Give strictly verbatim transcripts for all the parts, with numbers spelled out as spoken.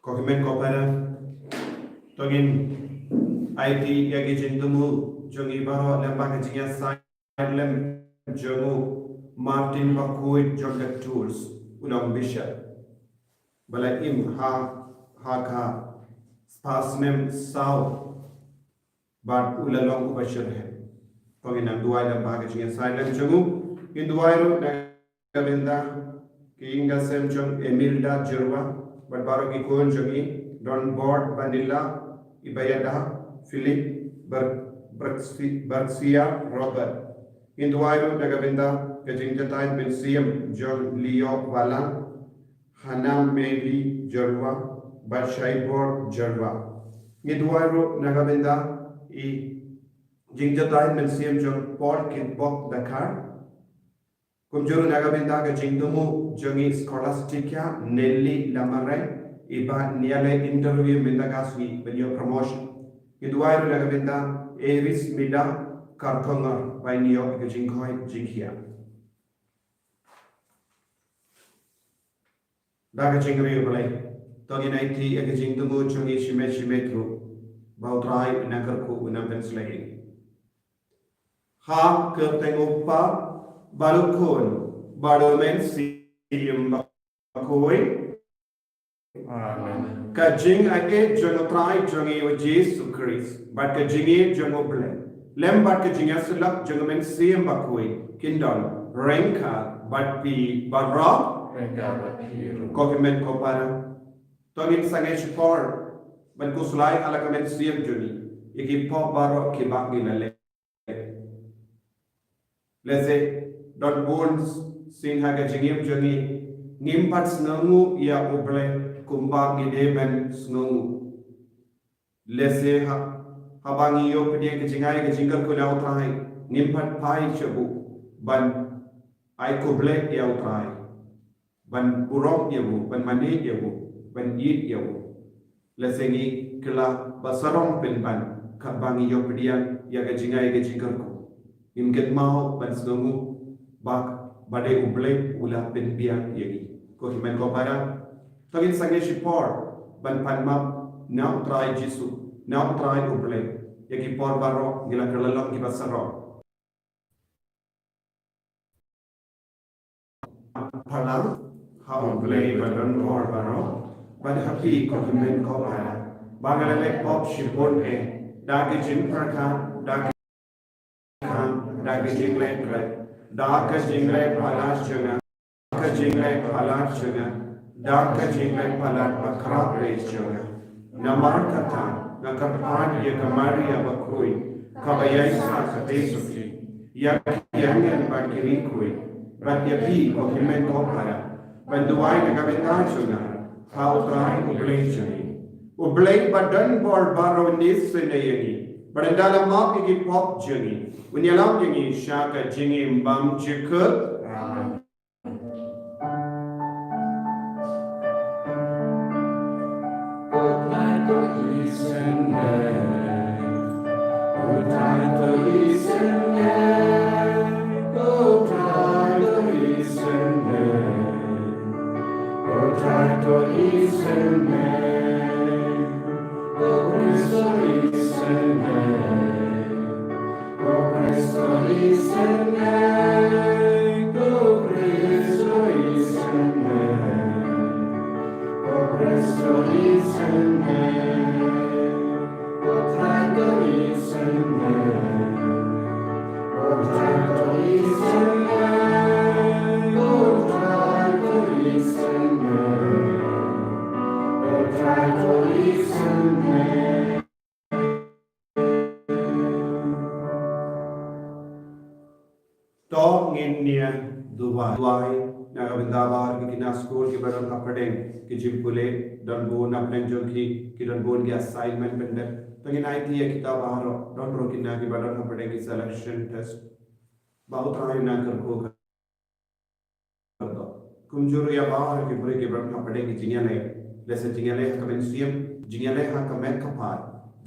Ko hynmen ko para, to ngin aiti ïa ki jingthmu jong ngi baroh lem bad ka jingïasaid lem jong u Martin Bakhuid jong ka Tours, u long bishop ba la im ha, ha ka spah snem saw bad u la long uba shitrhem. To ngin nang duwai lem bad ka jingïasaid lem jong u. Ngin duwai ruh na ka bynta ki ïing ki sem jong Emilda Jyrwa bad baroh ki khun jong i, Donbor Bandila, Ibayada Philip, Ber-, Berksi-, Berksia Robert. Ngin duwai ruh na ka bynta ka jingjatai mynsiem jong Lio Balang, Hana Mary Jyrwa bad Shaibor Jyrwa. Ngi duwai ruh na ka bynta i jingjatai mynsiem jong Paul Kitbok Dakar. Kumjuh ruh na ka bynta ka jingthmu jong i Scholastica Nelly Lamarang, iba ngi ïa leh interview mynta ka sngi ban ïoh promotion. Ngi duwai ruh na ka bynta Iris Mida Karkongor ba in ïoh ka jingkhoi jingkhiah. Da ka jingkyrpad, to ngin aiti ïa ka jingthmu jong ngi shimet shimet ruh, ba U Trai un nang kyrkhu, un nang pynslem. Ha ka kyrteng U Kpa, bad U Khun, bad U Mynsiem Bakhuid. Amen. Ka jingaiei jong U Trai jong ngi U Jisu Khrist, bad ka jingïeit jong U Blei, lem bad ka jingïasyllok jong U Mynsiem Bakhuid, kin don ryngkat bad phi baroh. Ryngkat bad phi ruh. Ko hynmen ko para, to ngin sangeh shipor ban khuslai ha la ka mynsiem jong ngi ïa ki pop baroh kiba ngi la leh. Lehse don bun sien ha ka jingim jong ngi ngim pat sngewnguh ïa U Blei kumba ngi dei ban sngewnguh. Lehse ha, haba ngi ïoh pdiang ka jingai ka jingkyrkhu na U Trai, ngim pat phai shabuh ban ai khublei ïa U Trai, ban burom ïa u, ban mane ïa u, ban ïeit ïa u. Lehse ngi kylla ba sarong pynban katba ngi ïoh pdiang ïa ka jingai ka jingkyrkhu. Ngim kynmaw ban sngewnguh ba, ba dei U Blei u la pynbiang ïa ngi. Ko hynmen ko para, to ngin sangeh shipor ban pan map na U Trai Jisu, na U Trai U Blei, ïa ki por baroh ngi la kylla long kiba sarong. Phalang ha U Blei ba don bor baroh, bad ha phi ko hynmen ko para, ba nga la leh pop shibun eh, da ka jingpyrkhat, da ka kham, da ka jingleh khlem, da ka jingleh palat jong nga, da ka jingleh palat jong nga, da ka jingleh palat ba khraw eh jong nga. Namar kata nga kyrpad ïa ka Maria Bakhuid, kaba ïaisah ka tei suki, ïa ki angel bad ki riewkhuid, bad ïa phi ko hynmen ko para, ban duwai na ka bynta jong nga ha U Trai U Blei jong ngi. U Blei ba don bor baroh un isynei ïa ngi, Bad ynda la map ïa ki pop jong ngi, un ïalam ïa ngi sha ka jingim bymjukut. To ngin ïa duwai. Duwai na ka bynta baroh ki khynnah skul kiba don hapdeng ki jingpule, don bun hapdeng jong ki ki don bun ki assignment pyndep. To ngin aiti ïa kita baroh, don ruh kine kiba don hapdeng ki selection test. Ba U Trai un nang kyrkhu. Kumjuh ruh ïa baroh ki briew kiba don hapdeng ki jingïaleh. Lehse jingïaleh ha ka mynsiem, jingïaleh ha ka met ka phad,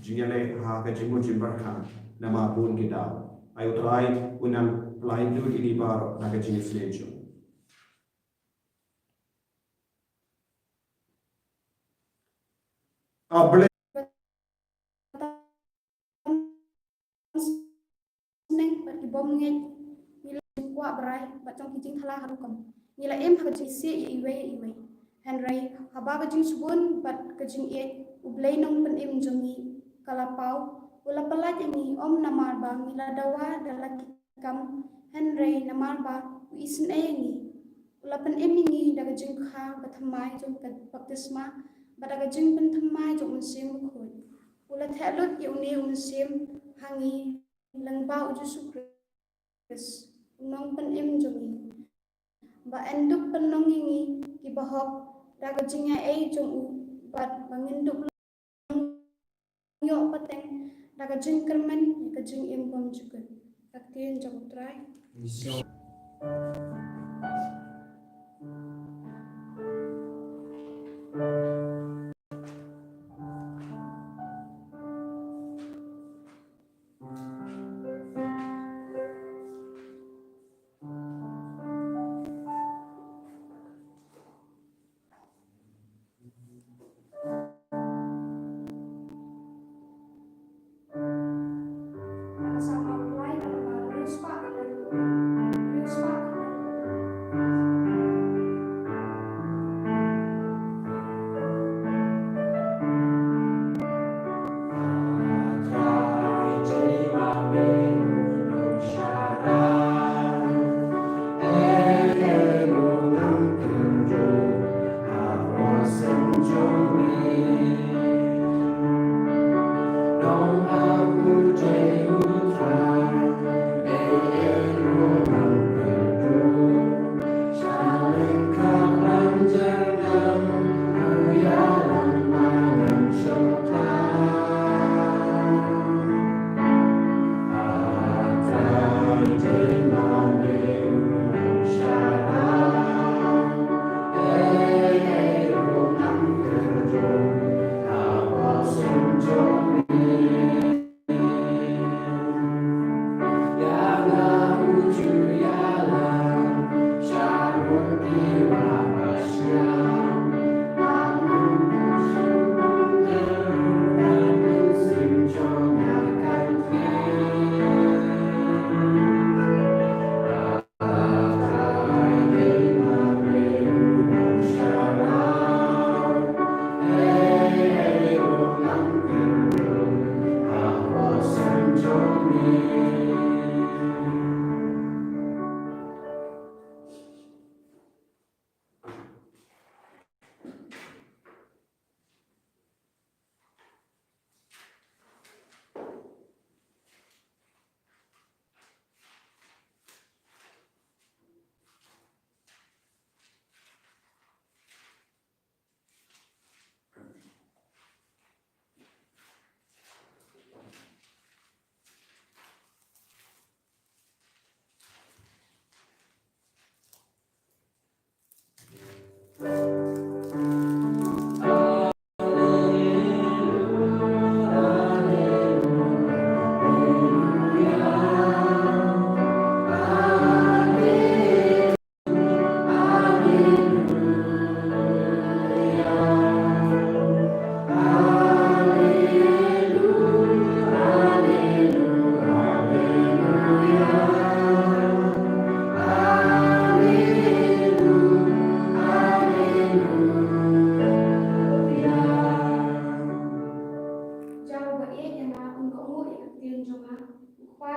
jingïaleh ha ka jingmut jingpyrkhat. Namar bun ki daw, ai U Trai un nang pynlait lut ïa ngi baroh na ka jingïaseng jong U. A Blei. Sneng bad ki bym ngeit, ngi la kwah brai bad jong ki jingthala ha rukom. Ngi la im ha ka jingsih ïa iwei ïa iwei. Hynrei haba ka jingsbun bad ka jingïeit U Blei Nongpynim jong ngi ka la paw, u la pynlait ïa ngi, ym namar ba ngi la dawa da la ki kam, hynrei namar ba u isynei ïa ngi. U la pynim ïa ngi da ka jingkha bathymmai jong ka baptisma bad da ka jingpynthymmai jong U Mynsiem Bakhuid. U la theh lut ïa une U Mynsiem ha ngi lyngba U Jisu Khrist, U Nongpynim jong ngi, ba yn dup pynlong ïa ngi kiba hok da ka jingaiei jong u, bad ba ngin dup long ïoh pateng da ka jingkyrmen ïa ka jingim bymjukut. Ka ktien jong U Trai.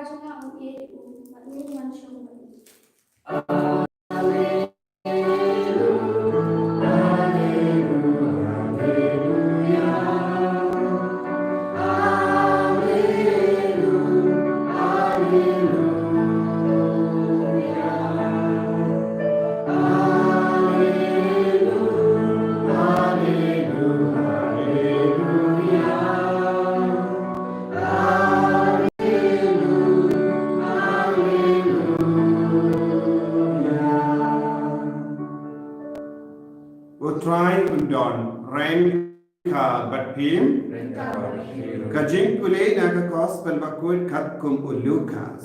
jong nga u ïeit u, bad u wan shong bad u. U Trai un don, reng ka bad phi. Ka jingpule na ka Gospel bakhuid katkum u Lukas.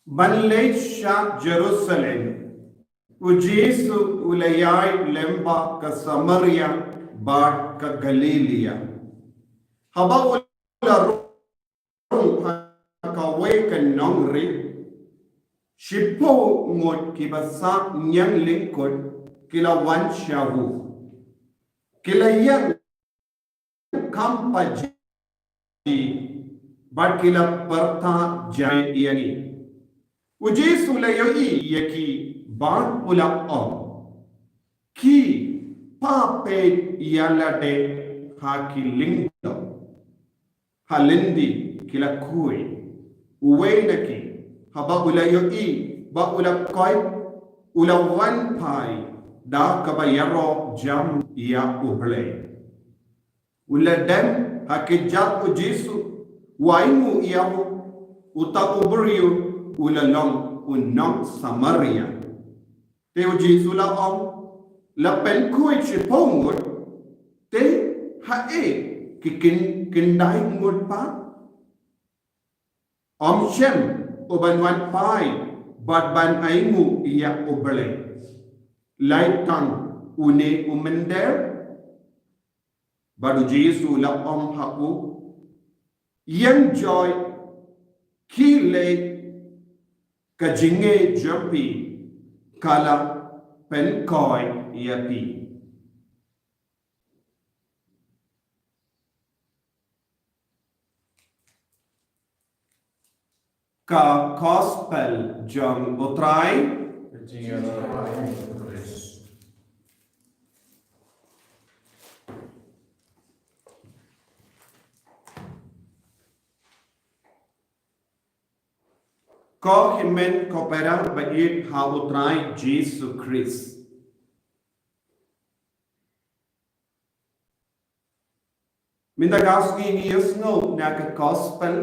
Ban leit sha Jerusalem, u Jisu u la ïaid lyngba ka Samaria bad ka Galilia. Haba u la rung ha kawei ka nongri, shiphew ngut kiba sah ñiang lyngkut ki la wan sha u. Ki la ïeng kam paji bad ki la pyrta jai ïa ngi. U Jisu u la ïohi ïa ki bad u la ong, ki pa peit ïa lade ha ki lyngdoh. Ha lynti ki la khuid. Uwei na ki, haba u la ïohi ba u la koit, u la wan phai da kaba ïaroh jam ïa U Blei. U la dem ha kjat U Jisu, u ainguh ïa u, uta u briew u la long u nong Samaria. Te U Jisu u la ong, la pynkhuid shiphew ngut, te haei ki khyndai ngut pat? Ym shym u ban wan phai bad ban ainguh ïa U Blei, lait tang une u mynder? Bad U Jisu u la ong ha u, ïeng joi, khie leit, ka jingngeit jong phi ka la pynkoit ïa phi. Ka Gospel jong U Trai. Ko hynmen ko para ba ïeit ha U Trai Jisu Khrist. Mynta ka sngi ngi ïohsngew na ka Gospel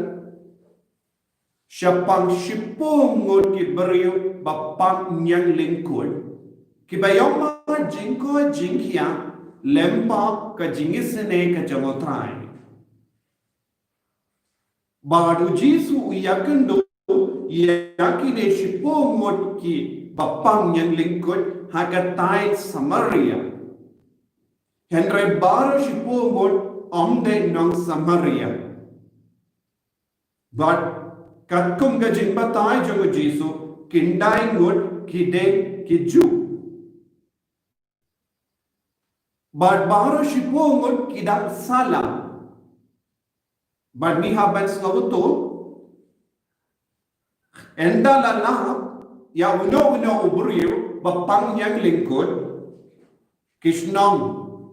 shaphang shiphew ngut ki briew ba pang ñiang lyngkut, kiba ïoh mad jingkoit jingkhiah lyngba ka jingisynei ka jong U Trai. Bad U Jisu u ïakynduh ïa kine shiphew ngut kiba pang ñiang lyngkut ha ka thaiñ Samaria. Hynrei baroh shiphew ngut ym dei nong Samaria. Bad katkum ka jingbatai jong U Jisu, khyndai ngut ki dei ki Jiw. Bad baroh shiphew ngut ki dang sahlang. Bad ngi hap ban sngewthuh, ynda la lap ïa uno uno u briew ba pang ñiang lyngkut, ki shnong,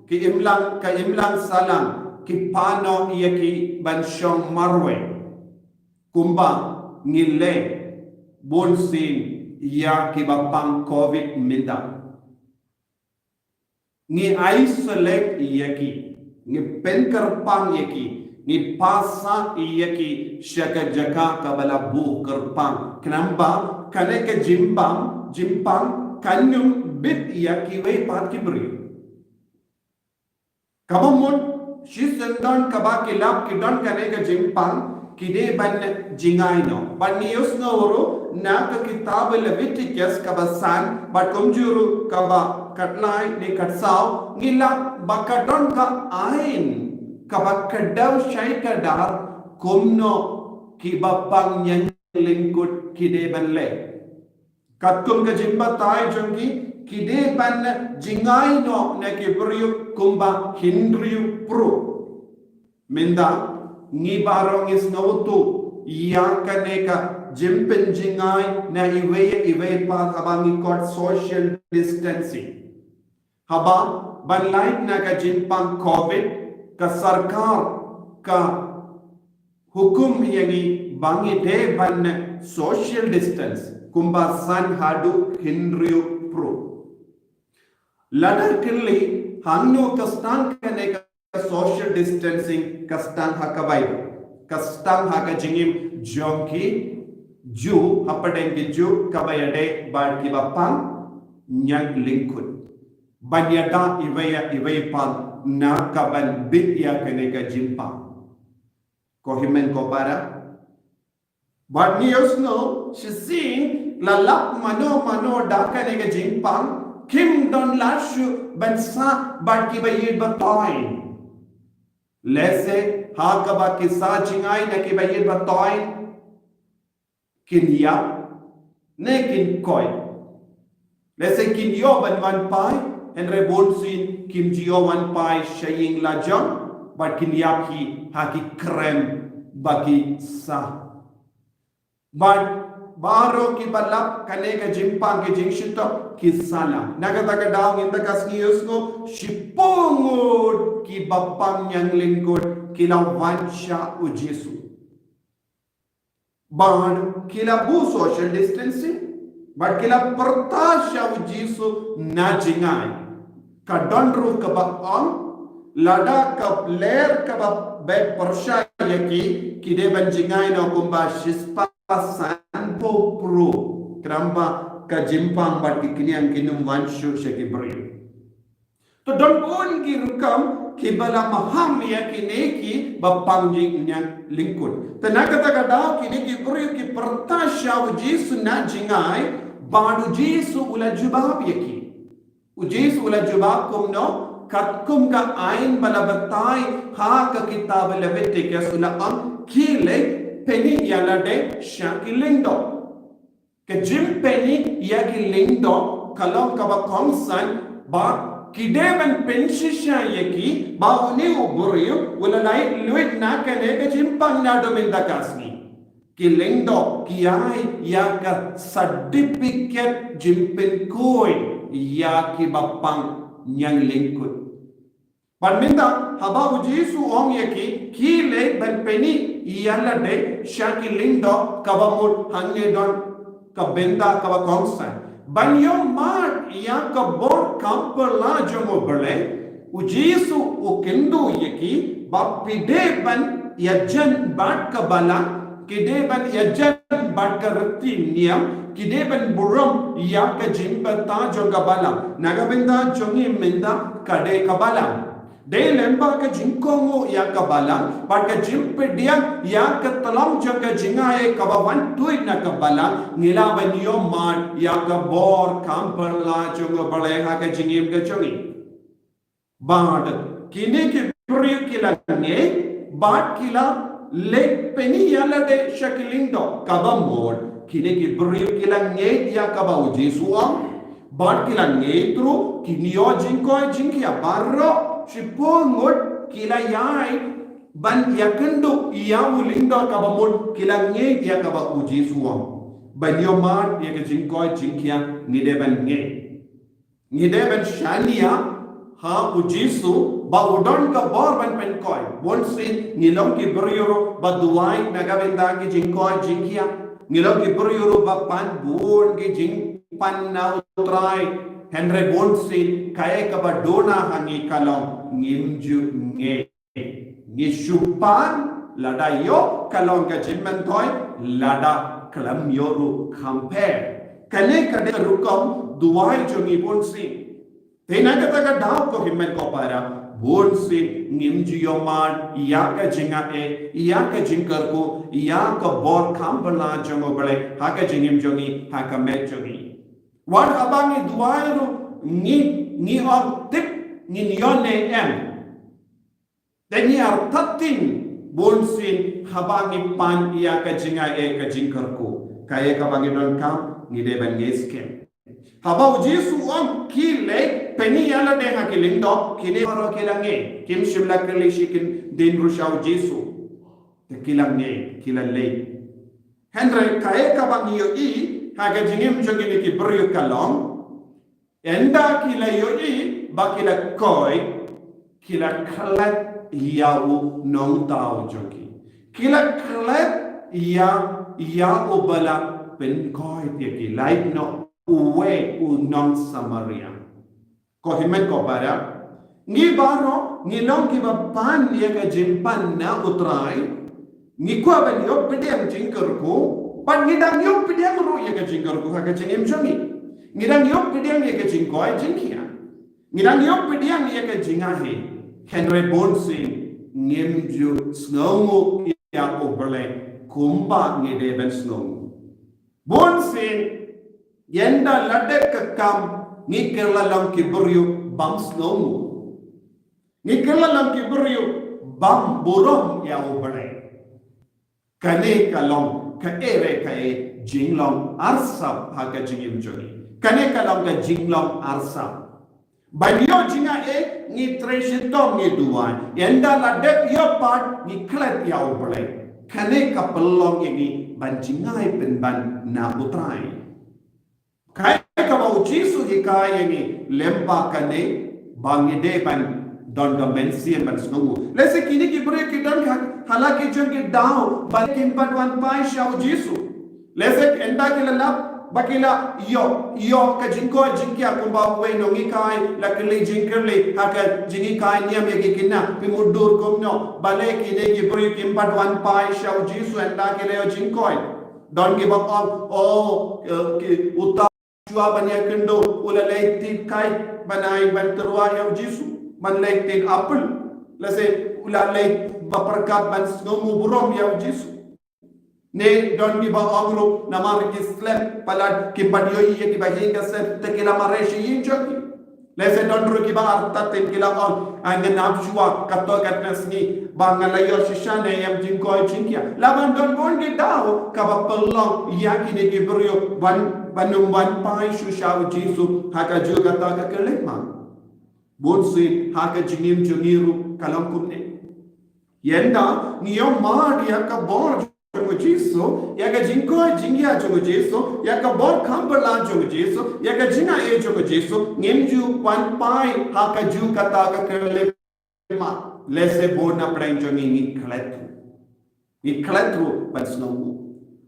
ki imlang, ka imlang sahlang ki pan noh ïa ki ban shong marwei. Kumba ngi leh bunsien ïa kiba pang covid mynta. Ngi isolate ïa ki, ngi pynkyrpang ïa ki, ngi pasah ïa ki sha ka jaka kaba la buh kyrpang. Khnang ba kane ka jingbam, jingpang kan ym bit ïa kiwei pat ki briew. Kaba mut, shisyndon kaba ki lap ki don kane ka jingpang, ki dei ban jngai noh. Bad ngi ïohsngew ruh na ka kitab Leviticus kaba san, bad kumjuh ruh kaba khatlai ne khatsaw, ngi lap ba ka don ka aiñ kaba kdew shai kdar kumno kiba pang ñiang lyngkut ki dei ban leh. Katkum ka jingbatai jong ki, ki dei ban jngai noh na ki briew kumba hynriew pruh. Mynta ngi baroh ngi sngewthuh ïa kane ka jingpynjngai na iwei ïa iwei pat haba ngi khot social distancing. Haba ban lait na ka jingpang covid, ka sorkar ka hukum ïa ngi ba ngi dei ban social distance kumba san haduh hynriew pruh. Lada kylli hangno ka sdang kane ka social distancing, ka sdang ha ka Baibl, ka sdang ha ka jingim jong ki Jiw, hapdeng ki Jiw kaba ïadei bad kiba pang ñianglyngkut. Ban ïada iwei ïa iwei pat na ka ban bit ïa kane ka jingpang. Ko hynmen ko para. Bad ngi ïohsngew shisien la lap mano mano da kane ka jingpang, kim don lad shuh ban sah bad kiba ïeit ba toiñ. Lehse ha kaba ki sah jngai na kiba ïeit ba toiñ, kin ïap ne kin koit. Lehse kin ïoh ban wan phai, hynrei bunsien kim ju ïoh wan phai sha ïing lajong, bad kin ïap hi ha ki krem ba ki sah. Bad baroh kiba lap kane ka jingpang ki jingshitom ki sah lang. Na kata ka daw ngin da ka sngi ïohsngew shiphew ngut kiba pang ñianglyngkut ki la wan sha u Jisu. Bad ki la buh social distancing, bad ki la pyrta sha u Jisu na jngai. Ka don ruh kaba ong, lada ka ler kaba beh pyrshah ïa ki, ki dei ban jngai noh kumba shispah sanphew pruh. Khnang ba ka jingpang bad ki kñiang kin ym wan shuh sha ki briew. To don bun ki rukom kiba la maham ïa kine kiba pang ñianglyngkut. Te na kata ka daw kine ki briew ki pyrta sha u Jisu na jngai, bad u Jisu u la jubab ïa ki. U Jisu u la jubab kumno, katkum ka aiñ ba la batai ha ka kitab Leviticus, u la ong, khie leit pyni ïa lade sha ki lyngdoh. Ka jingpyni ïa ki lyngdoh ka long kaba kongsan, ba ki dei ban pynshisha ïa ki ba une u briew u la lait luid na kane ka jingpang naduh mynta ka sngi. Ki lyngdoh ki ai ïa ka certificate jingpynkhuid ïa kiba pang ñianglyngkut. Bad mynta haba u Jisu u ong ïa ki, khie leit ban pyni ïa lade sha ki lyngdoh, kaba mut hangne don ka bynta kaba kongsan. Ban ïoh mad ïa ka bor kam phylla jong U Blei, u Jisu u kyntu ïa ki ba phi dei ban ïajan bad ka balang, ki dei ban ïajan bad ka riti niam, ki dei ban burom ïa ka jingbthah jong ka balang. Na ka bynta jong ngi mynta ka dei ka balang. Dei lyngba ka jingkohnguh ïa ka balang bad ka jingpdiang ïa ka tlot jong ka jingaiei kaba wan tuid na ka balang, ngi lah ban ïoh mad ïa ka bor kam phylla jong U Blei ha ka jingim ka jong ngi. Bad kine ki briew ki la ngeit bad ki la leit pyni ïa lade sha ki lyngdoh, kaba mut kine ki briew ki la ngeit ïa kaba u Jisu u ong. Bad ki la ngeit ruh, kin ïoh jingkoit jingkhiah baroh, shiphew ngut ki la ïai ban ïakynduh ïa u lyngdoh, kaba mut ki la ngeit ïa kaba u Jisu u ong. Ban ïoh mad ïa ka jingkoit jingkhiah ngi dei ban ngeit. Ngi dei ban shaniah ha u Jisu ba u don ka bor ban pynkoit. Bunsien ngi long ki briew ruh ba duwai na ka bynta ki jingkoit jingkhiah. Ngi long ki briew ruh ba pan bun ki jingpan na U Trai. Hynrei bunsien kaei kaba duna ha ngi ka long ngim ju ngeit. Ngi shu pan, lada ïoh ka long ka jingmyntoi, lada khlem ïoh ruh kham pher. Kane ka dei ka rukom duwai jong ngi bunsien. Te na kata ka daw ko hynmen ko para, bunsien ngim ju ïoh mad ïa ka jingaiei, ïa ka jingkyrkhu, ïa ka bor kam phylla jong U Blei ha ka jingim jong ngi, ha ka met jong ngi. Wat haba ngi duwai ruh ngi, ngi ong tip ngin ïoh ne em. Te ngi artatien bunsien haba ngi pan ïa ka jingaiei, ka jingkyrkhu. Kaei kaba ngi donkam ngi dei ban ngeit skhem. Haba u Jisu u ong ki leit pyni ïa lade ha ki lyngdoh, kine baroh ki la ngeit, kim shym la kylli shi kyntien ruh sha u Jisu. Te ki la ngeit, ki la leit. Hynrei kaei kaba ngi ïohi ha ka jingim jong kine ki briew ka long, ynda ki la ïohi ba ki la koit, ki la klet ïa u nongthaw jong ki. Ki la klet ïa, ïa uba la pynkoit ïa ki, lait noh uwei u nong Samaria. Ko hynmen ko para, ngi baroh ngi long kiba pan ïa ka jingpan na u Trai. Ngi kwah ban ïoh pdiang jingkyrkhu, bad ngi dang ïoh pdiang ruh ïa ka jingkyrkhu ha ka jingim jong ngi. Ngi dang ïoh pdiang ïa ka jingkoit jingkhiah. Ngi dang ïoh pdiang ïa ka jingaiei. Hynrei bunsien ngim ju sngewnguh ïa U Blei kumba ngi dei ban sngewnguh. Bunsien ynda la dep ka kam ngi kylla long ki briew bym sngewnguh. Ngi kylla long ki briew bym burom ïa U Blei. Kane ka long kaei re kaei, jinglong arsap ha ka jingim jong ngi. Kane ka long ka jinglong arsap. Ban ïoh jingaiei ngi trei shitom, ngi duwai. Ynda la dep ïoh pat ngi klet ïa U Blei. Kane ka pynlong ïa ngi ban jngai pynban na U Trai. Kaei kaba u Jisu u hikai ïa ngi lyngba kane, ba ngi dei ban don ka mynsiem ban sngewnguh. Lehse kine ki briew ki don ha, ha la ki jong ki daw ba kim pat wan phai sha u Jisu. Lehse ynda ki la lap ba ki la ïoh, ïoh ka jingkoit jingkhiah kumba uwei u nonghikai la kylli jingkylli ha ka jinghikai niam ïa ki khynnah, phi mutdur kumno, balei kine ki briew kim pat wan phai sha u Jisu ynda ki la ïoh jingkoit. Don kiba ong, oh, eh, ki, uta shuwa ban ïakynduh u la leit thied kai ban ai ban tyrwa ïa u Jisu, ban leit thied apple. Lehse u la leit ba pyrkhat ban sngewnguh burom ïa u Jisu. Ne don kiba ong ruh namar ki slem palat kim pat ïohi ïa kiba hikai shisha te ki la mareh sha ïing jong ki. Lehse don ruh kiba artatien ki la ong, ai ngan ap shuwa katto katne sngi ba nga la ïoh shisha ne em jingkoit jingkhiah. La ban don bun ki daw kaba pynlong ïa kine ki briew ban, ban ym wan phai shuh sha u Jisu ha kajuh kata ka khyllipmat. Bunsien ha ka jingim jong ngi ruh ka long kumne. Ynda ngi ïoh mad ïa ka bor jong u Jisu, ïa ka jingkoit jingkhiah jong u Jisu, ïa ka bor kham bala jong u Jisu, ïa ka jingaiei jong u Jisu, ngim ju wan phai ha kajuh kata ka khyllipmat. Lehse bun na pdeng jong ngi ngi klet ruh. Ngi klet ruh ban sngewnguh.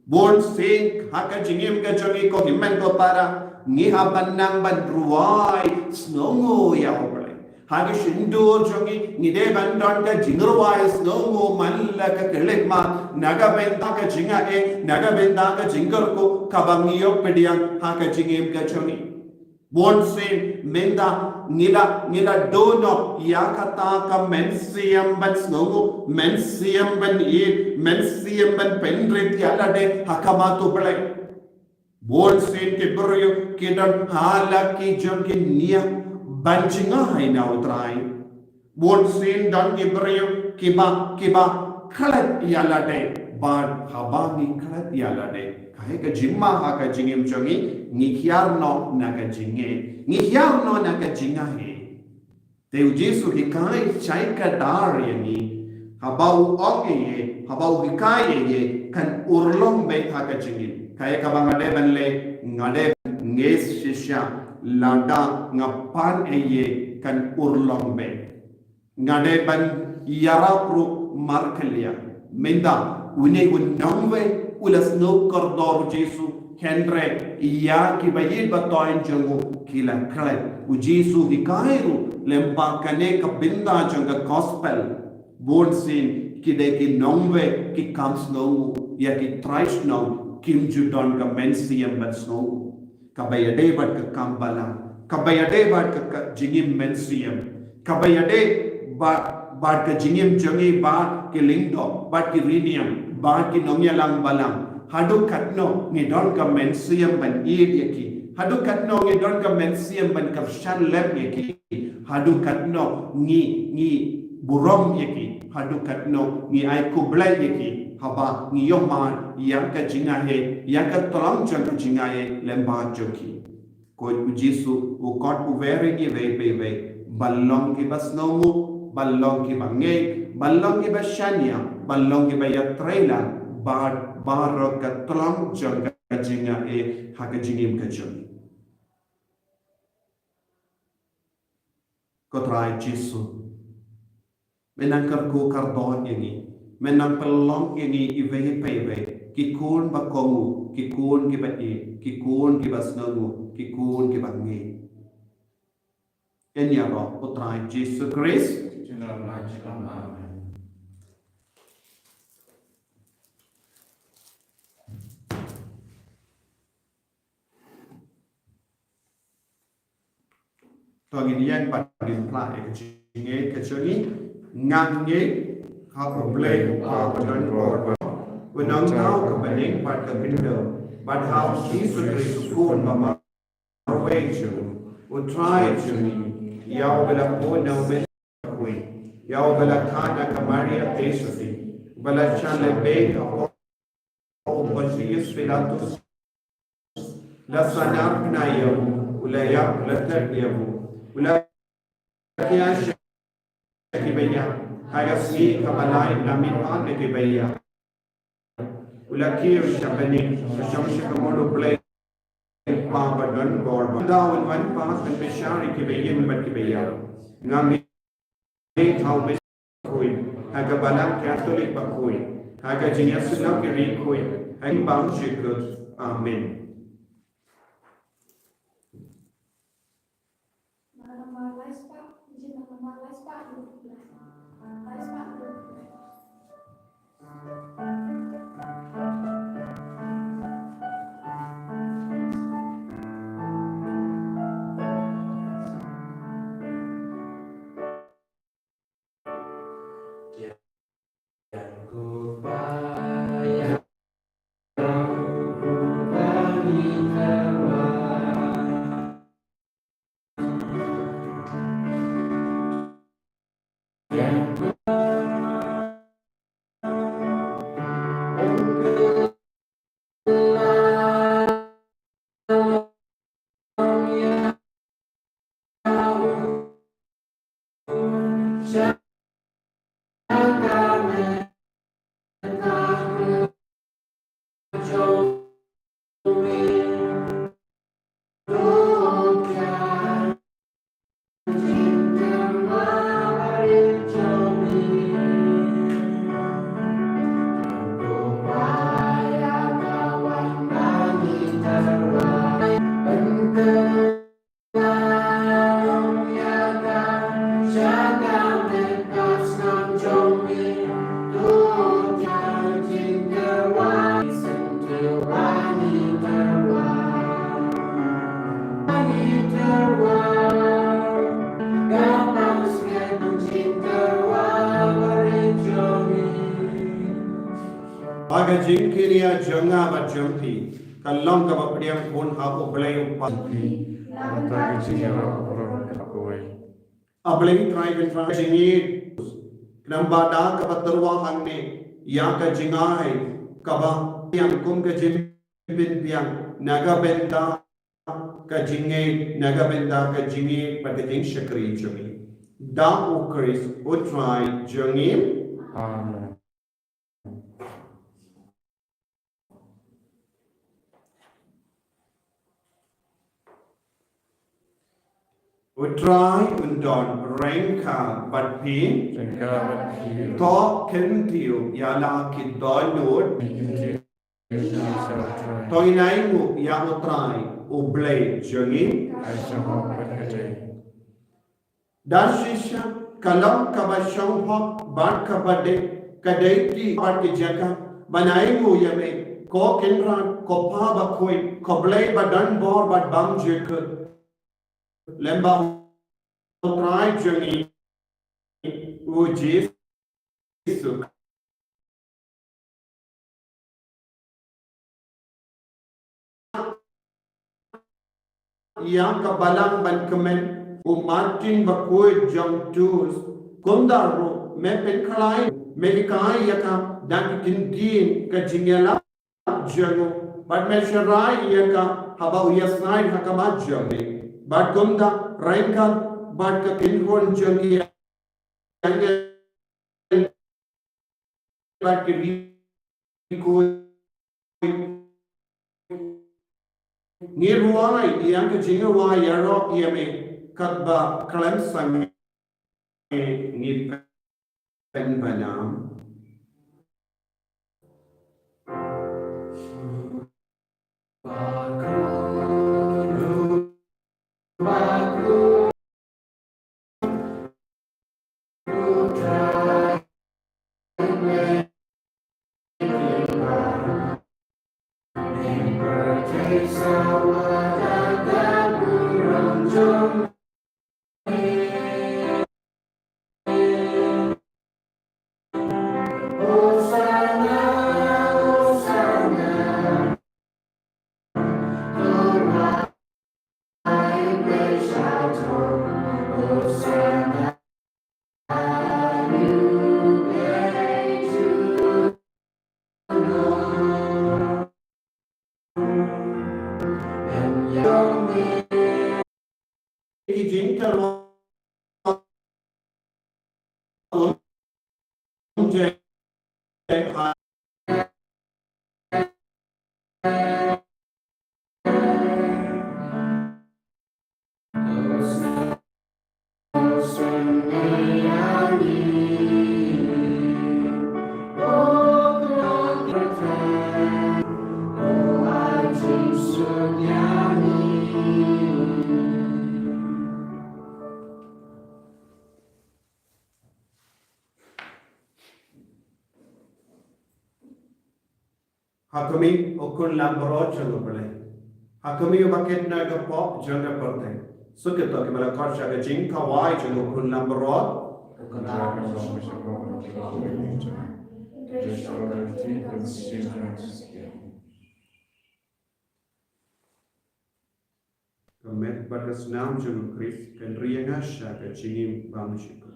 Bunsien ha ka jingim ka jong ngi ko hynmen ko para, ngi hap ban nang ban rwai sngewnguh ïa U Blei. Ha ka shyntur jong ngi ngi dei ban don ka jingrwai sngewnguh man la ka khyllipmat, na ka bynta ka jingaiei, na ka bynta ka jingkyrkhu kaba ngi ïoh pdiang ha ka jingim ka jong ngi. Bunsien mynta ngi la, ngi la duh noh ïa kata ka mynsiem ban sngewnguh, mynsiem ban ïeit, mynsiem ban pynrit ïa lade ha khmat U Blei. Bunsien ki briew ki don ha la ki jong ki niam ban jngai na U Trai. Bunsien don ki briew kiba, kiba klet ïa lade bad haba ngi klet ïa lade, kaei ka jingma ha ka jingim jong ngi, ngi hiar noh na ka jingngeit, ngi hiar noh na ka jingaiei. Te u Jisu u hikai shai kdar ïa ngi, haba u ong ïa ngi, haba u hikai ïa ngi, kan urlong beit ha ka jingim. Kaei kaba nga dei ban leh, nga dei ban ngeit shisha, lada nga pan ïa ngi kan urlong beit. Nga dei ban ïarap ruh markylliang. Mynta une u nongwei u la sngew kordor u Jisu, hynrei ïa kiba ïeit ba thoiñ jong u ki la klet. U Jisu u hikai ruh lyngba kane ka bynta jong ka gospel. Bunsien ki dei ki nongwei ki kham sngewnguh, ïa ki trai shnong kim ju don ka mynsiem ban sngewnguh. Kaba ïadei bad ka kam balang, kaba ïadei bad ka, ka jingim mynsiem, kaba ïadei bad, bad ka jingim jong ngi bad ki lyngdoh, bad ki riewniam, bad ki nongïalang balang. Haduh katno ngi don ka mynsiem ban ïeit ïa ki? Haduh katno ngi don ka mynsiem ban kyrshan lem ïa ki? Haduh katno ngi, ngi burom ïa ki? Haduh katno ngi ai khublei ïa ki haba ngi ïoh mad ïa ka jingaiei, ïa ka tlang jong ka jingaiei lyngba jong ki? Ko u Jisu u kot u wer ïa ngi iwei pa iwei, ba long kiba sngewnguh, ba long kiba ngeit, ba long kiba shaniah, ba long kiba ïatrei lang bad baroh ka tlang jong ka jingïaid ha ka jingim ka jong ngi. Ko Trai Jisu, men nang kyrkhu kyrdoh ïa ngi, men nang pynlong ïa ngi iwei pa iwei ki khun ba kohnguh, ki khun kiba ïeit, ki khun kiba sngewnguh, ki khun kiba ngeit. Ïaroh u Trai Jisu Khrist. Amen. To ngin ïeng bad ngin phla ïa ka jingngeit ka jong ngi. Ngan ngeit ha U Blei U Kpa ba don bor, U Nongthaw ka bneng bad ka khyndew, bad ha U Jisu Khrist U Khun ba marwei jong U Trai jong ngi, ïa uba la bun na U Mynsiem Bakhuid, ïa uba la khad na ka Maria Theisotti, uba la shah lehbeiñ ha u Pontius Pilatus, la sahnarphna ïa u, u la ïap, u la thep ïa u, u la kyiad sha kiba ïap, ha ka sngi kaba lai u la mihpat na kiba ïap, u la kiew sha bneng, u la shong sha kmon U Blei U Kpa ba don bor, ba un wan pat ban bishar ïa kiba ïeng bad kiba ïap. Ngan ngeit ha U Mynsiem Bakhuid, ha ka Balang Katholik bakhuid, ha ka jingïasyllok ki riewkhuid, ha ka jingbymjukut. Amen. Ba ka jingkyrkhu jong nga bad jong phi kan long kaba pdiang khun ha U Blei U Kpa. Nangta ka jingïarap baroh kawei. A Blei Trai Kynrad jingïeit, khnang ba da kaba tyrwa hangne ïa ka jingai kaba pdiang kum ka jingpynbiang na ka bynta ka jingngeit, na ka bynta ka jingngeit bad ka jingshakri jong ngi. Da U Khrist U Trai jong ngi. Amen. U Trai un don ryngkat bad phi. Ryngkat bad phi. To kyntiew ïa la ki dohnud. Kyntiew. To ngin ainguh ïa U Trai U Blei jong ngi. Ai shong bad ka dei. Da shisha ka long kaba shongkun bad kaba dei, ka dei ki bad ki jaka ban ainguh ïa me, ko Kynrad, ko Pa bakhuid, ko Blei ba don bor bad bymjukut. Lem bad U Trai jong ngi U Jisu. Ïa ka balang ban kmen, u Martin bakhuid jong Tours, kumta ruh me pynkhlaiñ, me hikai ïa ka da ki ktien ka jingïalap jong u, bad me sharai ïa ka haba u ïasnaid ha khmat jong me, bad kumta ryngkat bad ka kynhun jong ki angel bad ki riew khuid, ngi rwai ïa ka jingrwai ïaroh ïa me, katba khlem sangeh ngi pynbna. Ha khmih, u khun langbrot jong U Blei. Ha khmih, uba kit na ka pop jong ka pyrthei. Suk ïa to, ki ba la khot sha ka jingkhawai jong u khun langbrot. Ka met bad ka snam jong U Khrist kan ri ïa nga sha ka jingim bymjukut.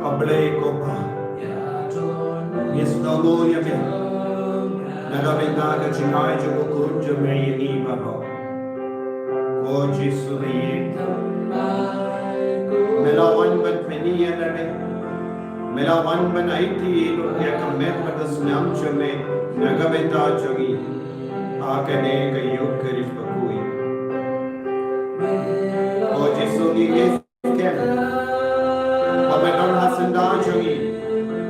A Blei ko Pa, ngi sngewbha ïa me na ka bynta ka jingai jong u Khun jong me ïa ngi baroh. Ko Jisu, me la wan ban pyni ïa lade, me la wan ban aiti ïa ka met bad ka snam jong me na ka bynta jong ngi. ha kane ka Eucharist bakhuid. O Jisu, ngi ïeit skhem ba me don ha syndah jong ngi.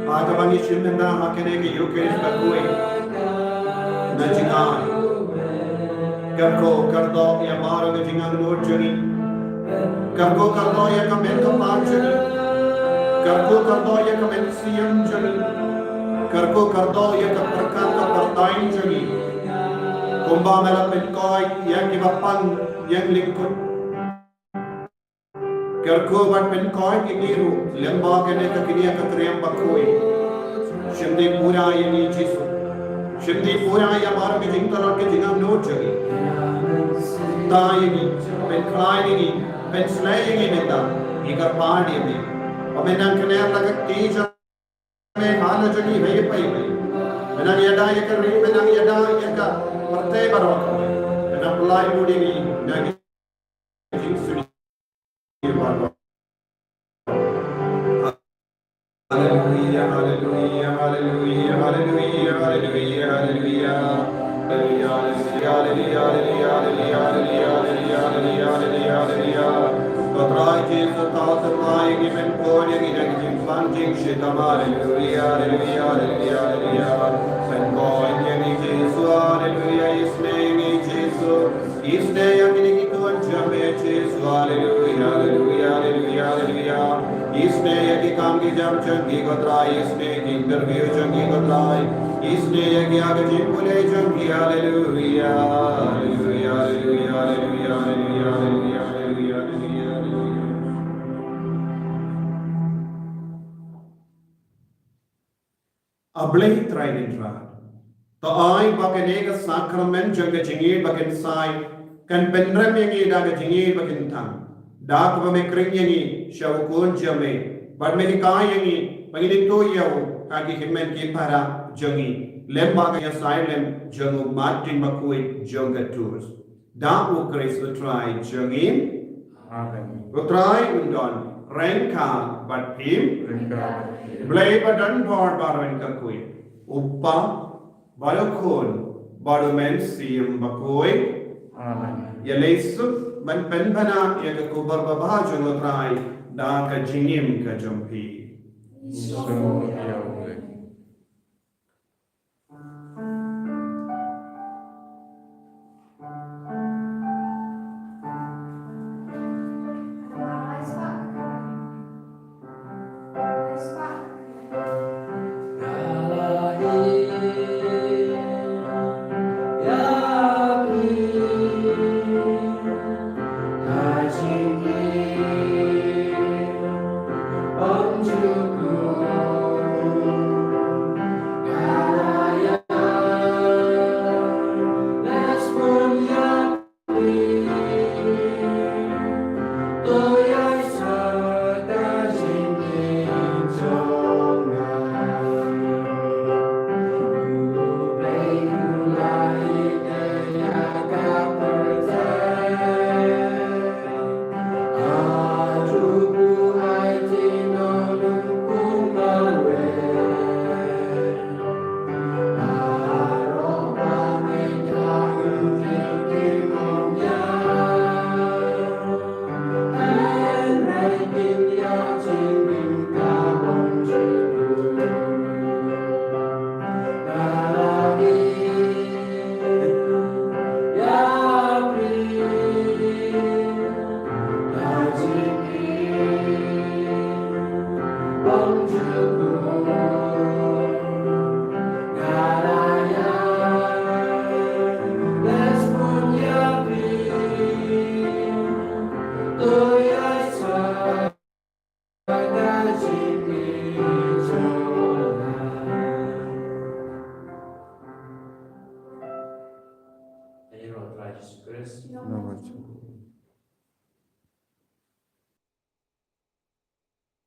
Ha kaba ngi shim mynta ha kane ka Eucharist bakhuid, na jingai, kyrkhu kyrdoh ïa baroh ka jingangnud jong ngi. Kyrkhu kyrdoh ïa ka met ka phad jong ngi. Kyrkhu kyrdoh ïa ka mynsiem jong ngi. Kyrkhu kyrdoh ïa ka pyrkhat ka pyrthei jong ngi. Kumba me la pynkoit ïa kiba pang ïa lyngkut, kyrkhu ban pynkoit ïa ngi ruh lem bad kane ka kñia ka triem bakhuid. Shim dih pura ïa ngi Jisu. Shim dih pura ïa baroh ki jingtlot ki jingangnud jong ngi. Tha ïa ngi, pynkhlaiñ ïa ngi, pynshlei ïa ngi mynta. Ngi kyrpad ïa me ba men nang kner la ka kti jong me ha la jong ngi iwei pa iwei. Men nang ïada ïa ka ri, men nang ïada ïa ka pyrthei baroh. Men nang pynlait lut ïa ngi na ka jingsngewsih baroh. Haleluya, haleluya, haleluya. Ko Trai Jisu, tang tang ïa ngi, men khuid ïa ngi na ka jingpang jingshitom. Haleluya, haleluya, haleluya, haleluya. Men khuid ïa ngi Jisu, haleluya. Isynei ïa ngi Jisu. Isynei ïa kine ki khun jong me Jisu, haleluya, haleluya, haleluya, haleluya. Isynei ïa ki kam ki jam jong ngi ko Trai, isynei ïa ki interview jong ngi ko Trai. Isynei ïa ki ha ka jingpule jong ngi, haleluya, haleluya, haleluya. A Blei Trai Hynrei, to ai ba kane ka sakramen jong ka jingïeit ba kynsai kan pynrem ïa ngi da ka jingïeit ba kynthang, da kaba me khring ïa ngi sha u Khun jong me, bad me hikai ïa ngi ba ngin ïathuh ïa u ha ki hynmen ki para jong ngi, lem bad ka ïasaid lem jong u Martin bakhuid jong ka Tours. Da U Khrist U Trai jong ngi. Amen. U Trai un don ryngkat bad phi. Ryngkat bad phi. Blei ba don bor baroh un kyrkhu ïa u Kpa, bad u Khun, bad u Mynsiem Bakhuid. Amen. Ïaleh suk ban pynbna ïa ka khubor babha jong U Trai da ka jingim ka jong phi. Suk ïa u Blei.